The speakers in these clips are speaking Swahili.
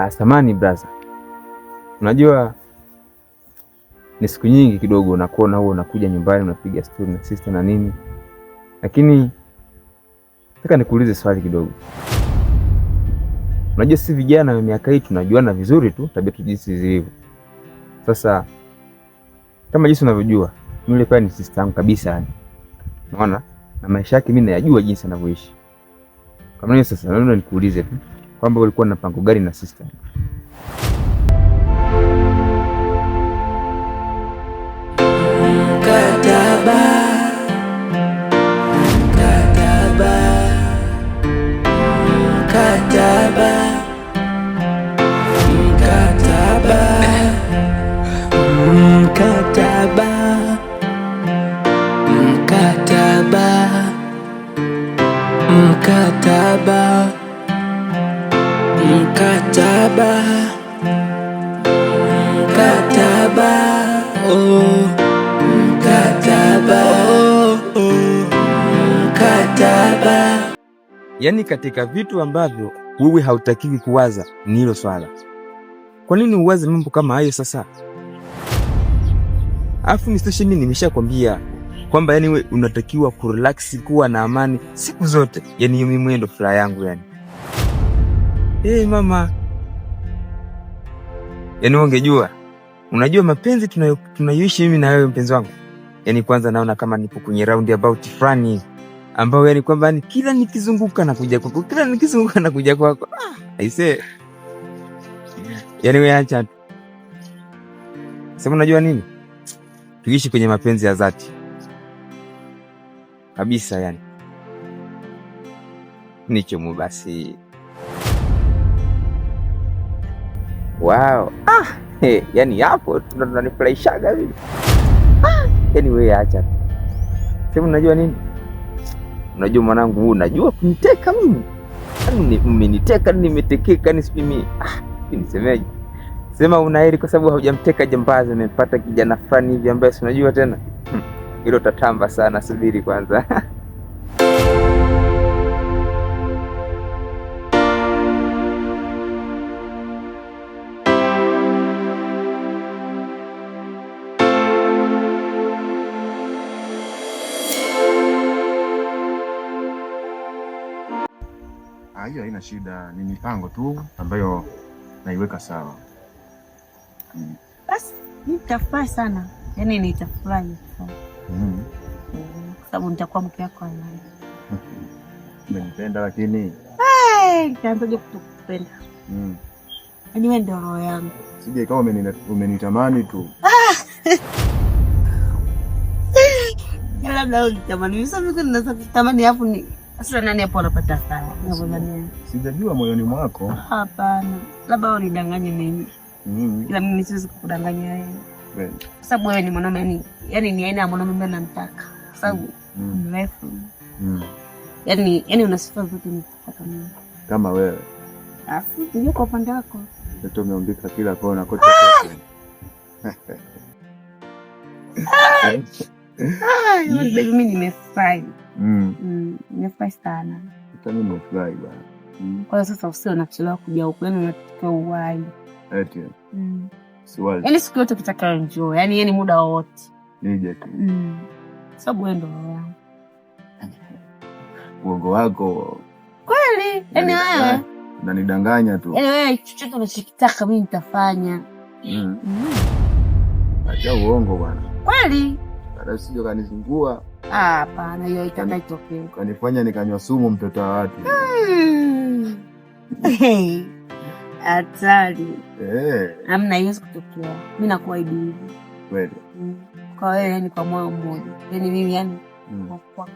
Ah, samahani brother. Unajua ni siku nyingi kidogo nakuona huo unakuja nyumbani unapiga story na sister na nini, lakini nataka nikuulize swali kidogo. Unajua sisi vijana wa miaka hii tunajuana vizuri tu tabia tu jinsi zilivyo. Sasa kama jinsi unavyojua, mimi yule pale ni sister yangu kabisa yani. Unaona? Na maisha yake mimi nayajua jinsi anavyoishi. Kama nini sasa naomba nikuulize tu kwamba ulikuwa na mpango gani na sister? Mkataba, mkataba, mkataba, mkataba, mkataba, mkataba, mkataba, mkataba, mkataba, oh, mkataba, oh, mkataba. Yaani katika vitu ambavyo wewe hautakiwi kuwaza ni hilo swala. Kwa nini uwaze mambo kama hayo sasa? Alafu nisitoshe mimi nimeshakwambia kwamba yani wewe unatakiwa kurelax, kuwa na amani siku zote. Yani hiyo mimi ndo furaha yangu yani. Hey, mama. Yaani wewe ungejua. Unajua mapenzi tunayoishi mimi na wewe mpenzi wangu. Yaani kwanza naona kama nipo kwenye round about fulani hivi, ambao yani kwamba yani kila nikizunguka na kuja kwako, kila nikizunguka na kuja kwako. Ah, aisee. Yaani wewe acha tu. Sema unajua nini? Tuishi kwenye mapenzi ya dhati. Kabisa yani. Nichomu basi. Wow. Ah, hey, yani hapo ndo tunanifurahishaga mimi. Ah, yani wewe acha tu. Sema unajua nini? Unajua mwanangu, wewe unajua kuniteka mimi. Yaani umeniteka, nimetekeka, ni sijui mimi. Ah, nisemeje? Sema una heri kwa sababu haujamteka jambazi, amempata kijana fulani hivi ambaye si unajua tena. Hilo tatamba sana, subiri kwanza. Ah, hiyo haina shida, ni mipango tu ambayo naiweka sawa. Basi nitafurahi sana, yaani nitafurahi kwa sababu nitakuwa mke wako wa imani. Umenipenda lakini Nitaanzaje kutokupenda? Yaani wewe ndio roho yangu. Sije kama umenitamani tu. Labda wewe ulitamani. Sasa mimi naweza kutamani alafu ni sasa nani hapo anapata sana? Unavyodhania? Sijajua moyoni mwako. Hapana. Labda wewe unidanganye mimi. Ila mimi siwezi kukudanganya wewe. Kweli. Kwa sababu wewe ni mwanaume yani ni aina ya mwanaume ambaye namtaka. Kwa sababu mrefu. Yaani una sifa zote nitaka mimi. Kama wewe. Alafu ndio kwa upande wako. Mtoto umeumbika kila kona kote kote. Ah, baby mimi nimefurahi. Nimefurahi sana. Hata mimi nimefurahi bwana. Kwa hiyo sasa usiwe unachelewa kuja huku, yaani unatakiwa uwahi. Eti. Siwahi. Yaani siku yote ukitaka njoo, yaani muda wowote. Nije tu. Sababu wewe ndio roho yangu. Uongo wako. Kweli? Yaani wewe. Unanidanganya tu. Yaani wewe chochote unachokitaka mimi nitafanya. Acha uongo bwana. Kweli? Baada usije kanizingua. Ah, hapana, hiyo haitokea. Kanifanya nikanywa sumu mtoto wa watu. Hey, hatari. Hamna, haiwezi kutokea. Mimi nakuahidi hivi. Kweli. Kwa wewe yani kwa moyo mmoja. Yaani mimi yani kwa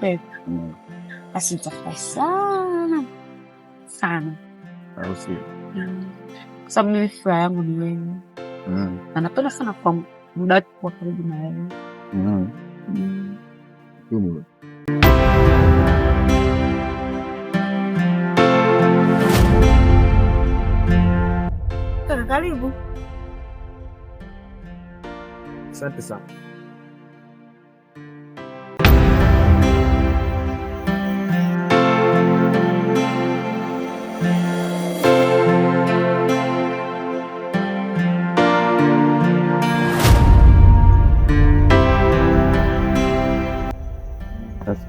Kweli. Basi nitafurahi sana sana. Au sio? Kwa sababu mimi furaha yangu ni wewe. Na napenda sana kwa muda wote kuwa karibu na wewe. Tumu. Kaka, karibu. Asante sana. Sasa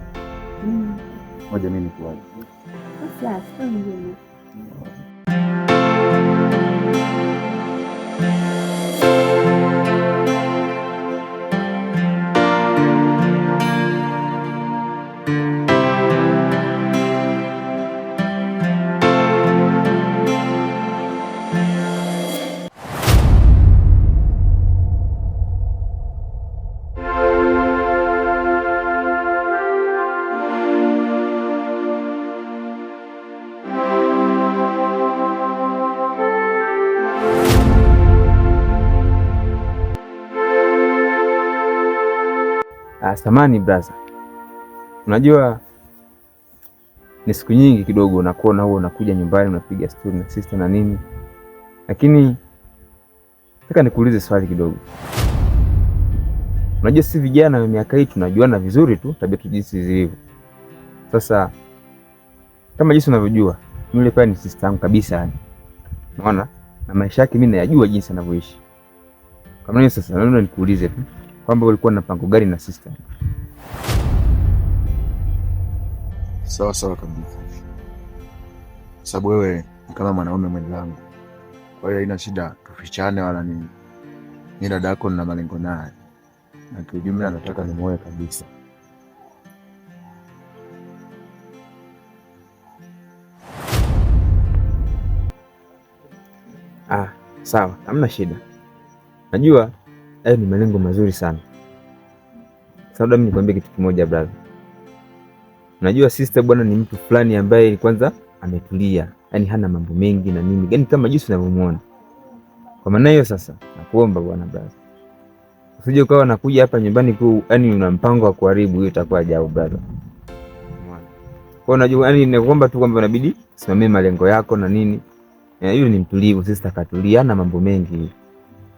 ngoja mimi nikuaje. Sasa, sio njema. Samani brother, unajua ni siku nyingi kidogo unakuona huo unakuja nyumbani unapiga story na sister na nini, lakini nataka nikuulize swali kidogo. Unajua sisi vijana wa miaka hii tunajuana vizuri tu tabia tu jinsi zilivyo. Sasa kama jinsi unavyojua, yule pale ni sister yangu kabisa yani. Unaona? Na maisha yake mimi nayajua jinsi anavyoishi. Kama nini sasa naomba nikuulize tu kwamba ulikuwa na mpango gani na sister? Sawa sawa kabisa. Sababu wewe ni kama mwanaume mwenzangu, kwa hiyo haina shida tufichane wala nini. Mimi dada yako nina malengo naye, na kiujumla nataka nimuoe kabisa. Ah, sawa, hamna shida. Najua hayo ni malengo mazuri sana. Sasa labda mimi nikwambie kitu kimoja brother. Unajua sister bwana ni mtu fulani ambaye kwanza ametulia, yaani hana mambo mengi na nini, yaani kama jinsi unavyomuona. Kwa maana hiyo sasa nakuomba bwana brother, usije ukawa nakuja hapa nyumbani ku, yaani una mpango wa kuharibu, hiyo itakuwa ajabu brother. Umeona? Kwa unajua yaani nakuomba tu kwamba inabidi simamie malengo yako na nini. Yule ni mtulivu, sister katulia, hana mambo mengi.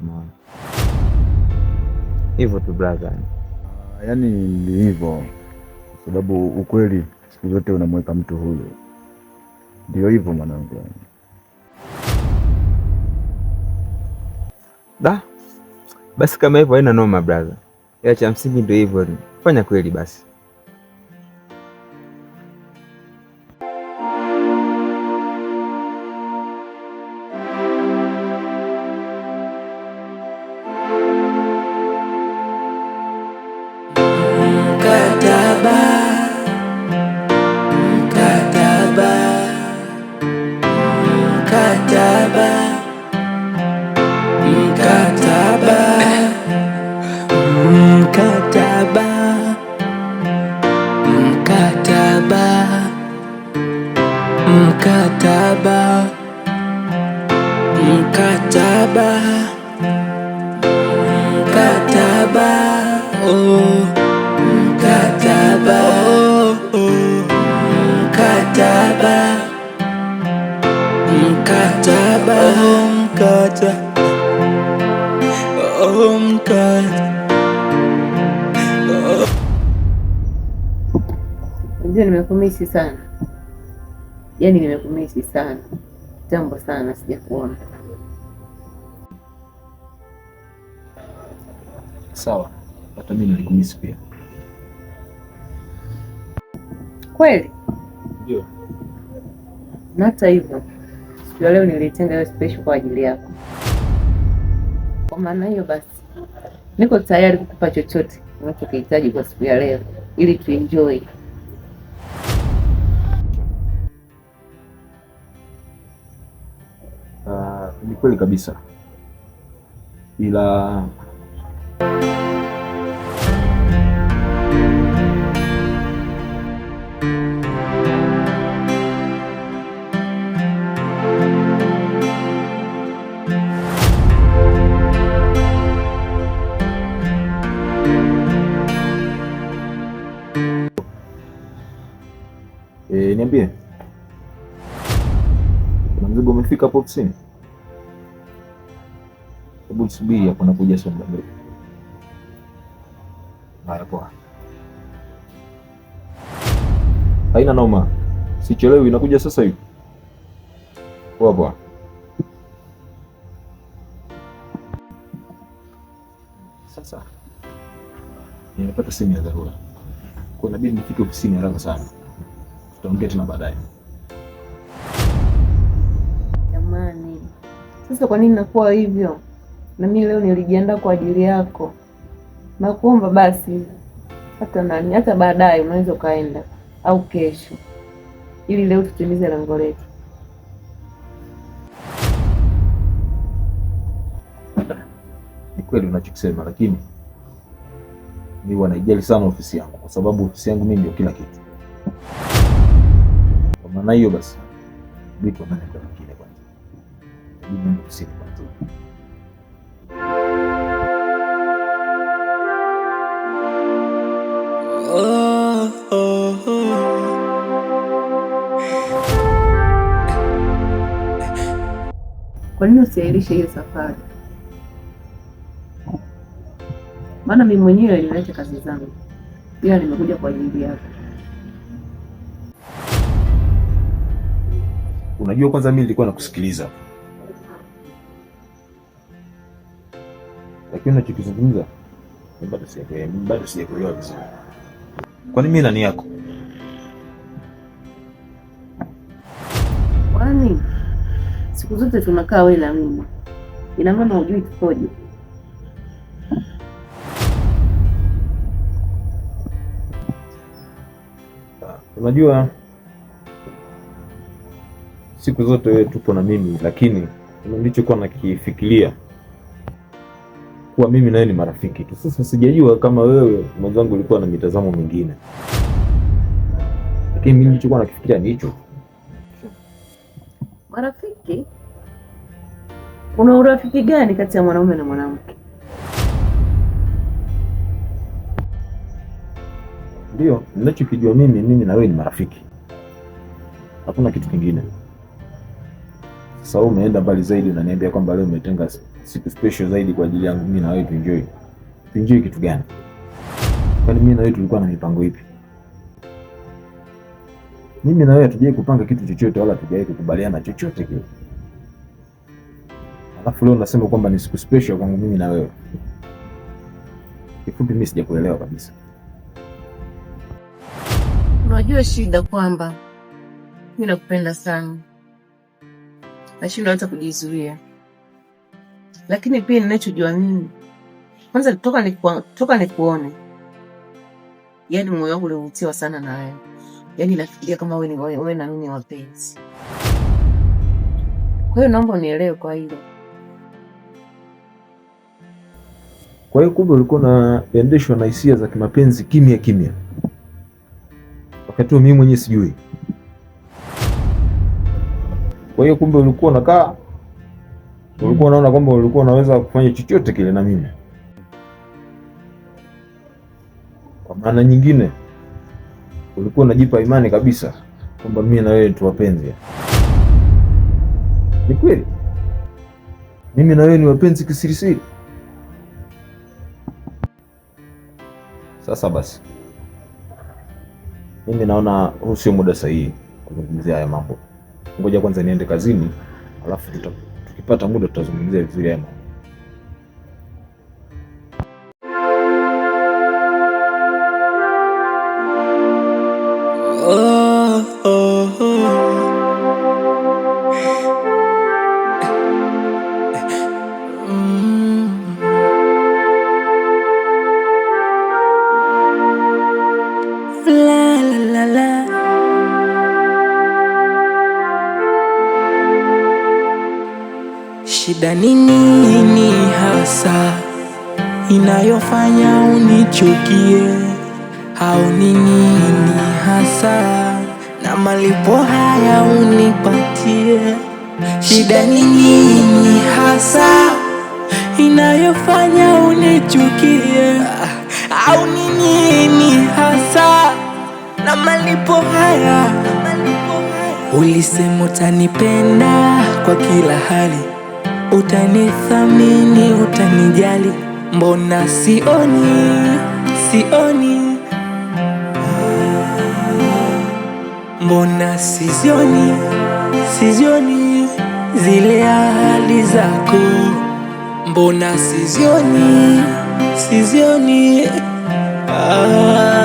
Umeona? Hivyo tu brother. Yaani ni hivyo, kwa sababu ukweli siku zote unamweka mtu huyo. Ndio hivyo mwanangu. Da. Basi kama hivyo haina noma brother. Ila cha msingi ndio hivyo. Fanya kweli basi. Mkataba, mkataba, mkataba, mkataba, mkataba, mkataba, mkataba, mkataba, mkataba, oh. Mkataba, oh, oh. Mkataba, mkataba, oh, mkata, oh, mkata. Unajua nimekumisi sana, yaani nimekumisi sana kitambo sana, sijakuona. Sawa, hata mimi nilikumisi pia. Kweli? Ndio. Na hata hivyo siku ya leo nilitenga hiyo special kwa ajili yako. Kwa maana hiyo basi, niko tayari kukupa chochote unachokihitaji kwa siku ya leo ili tuenjoy. Ni kweli kabisa, ila Niambie. Kuna mzigo umefika hapo ofisini? Hebu subiri hapo, nakuja sio muda mrefu. Haya poa. Haina noma. Sichelewi, nakuja sasa hivi. Poa poa. Sasa nimepata simu ya dharura. Kwa inabidi nifike ofisini haraka sana. Tutaongea tena baadaye. Jamani, sasa kwa nini nakuwa hivyo? Na mimi leo nilijiandaa kwa ajili yako. Nakuomba basi hata nani, hata baadaye unaweza ukaenda au kesho, ili leo tutimize lengo letu. Ni kweli unachokisema, lakini mimi huwa naijali sana ofisi yangu, kwa sababu ofisi yangu mimi ndio kila kitu. Kwa maana hiyo basi, inabidi tuonane kwa mwingine kwanza. Inabidi niende ofisini kwanza. Oh, oh, oh. Kwa nini usiahirishe hiyo safari? Maana mimi mwenyewe niliacha kazi zangu, ila nimekuja kwa ajili yako. Unajua, kwanza mimi nilikuwa nakusikiliza, lakini unachokizungumza mimi bado sijakuelewa vizuri. Kwani mimi nani yako? Kwani siku zote tunakaa wewe na mimi, ina maana hujui tukoje? Unajua siku zote wewe tupo na mimi, lakini nilichokuwa nakifikiria kuwa mimi na wewe ni marafiki tu. Sasa sijajua kama wewe mwenzangu ulikuwa na mitazamo mingine, lakini mimi nilichokuwa nakifikiria ni hicho. Marafiki? Kuna urafiki gani kati ya mwanaume na mwanamke? Ndio ninachokijua mimi na wewe ni marafiki, hakuna kitu kingine. Sasa wewe umeenda mbali zaidi, unaniambia kwamba leo umetenga siku special zaidi kwa ajili yangu mimi na wewe tuenjoy. Tuenjoy kitu gani? Kwani mimi na wewe tulikuwa na mipango ipi? Mimi na wewe hatujawahi kupanga kitu chochote wala hatujawahi kukubaliana chochote kile. Alafu leo unasema kwamba ni siku special kwangu mimi na wewe. Kifupi mimi sijakuelewa kabisa. Unajua shida kwamba mimi nakupenda sana, nashindwa hata kujizuia, lakini pia ninachojua mimi, kwanza toka nikuone, yaani moyo wangu ulivutiwa sana na wewe, yaani nafikiria kama wewe na mimi ni wapenzi. Kwa hiyo naomba unielewe kwa hilo. Kwa hiyo kumbe ulikuwa unaendeshwa na hisia za kimapenzi kimya kimya, wakati huo mimi mwenyewe sijui. Kwa hiyo kumbe ulikuwa unakaa, ulikuwa unaona kwamba ulikuwa unaweza kufanya chochote kile na mimi. Kwa maana nyingine, ulikuwa unajipa imani kabisa kwamba mimi na wewe tu wapenzi. Ni kweli mimi na wewe ni wapenzi kisirisiri? Sasa basi, mimi naona huu sio muda sahihi kuzungumzia haya mambo. Ngoja kwanza niende kazini, alafu tukipata muda tutazungumzia vizuri haya mambo. Oh, oh, oh. Mm. La, la, la, la. Shida ni nini hasa inayofanya unichukie? Au ni nini hasa na malipo haya unipatie? Shida ni nini hasa inayofanya unichukie? Au ni nini hasa na malipo haya Ulisema utanipenda kwa kila hali, utanithamini, utanijali, mbona sioni, sioni, mbona sizioni, sizioni zile ahadi zako, mbona sizioni, sizioni. Ah.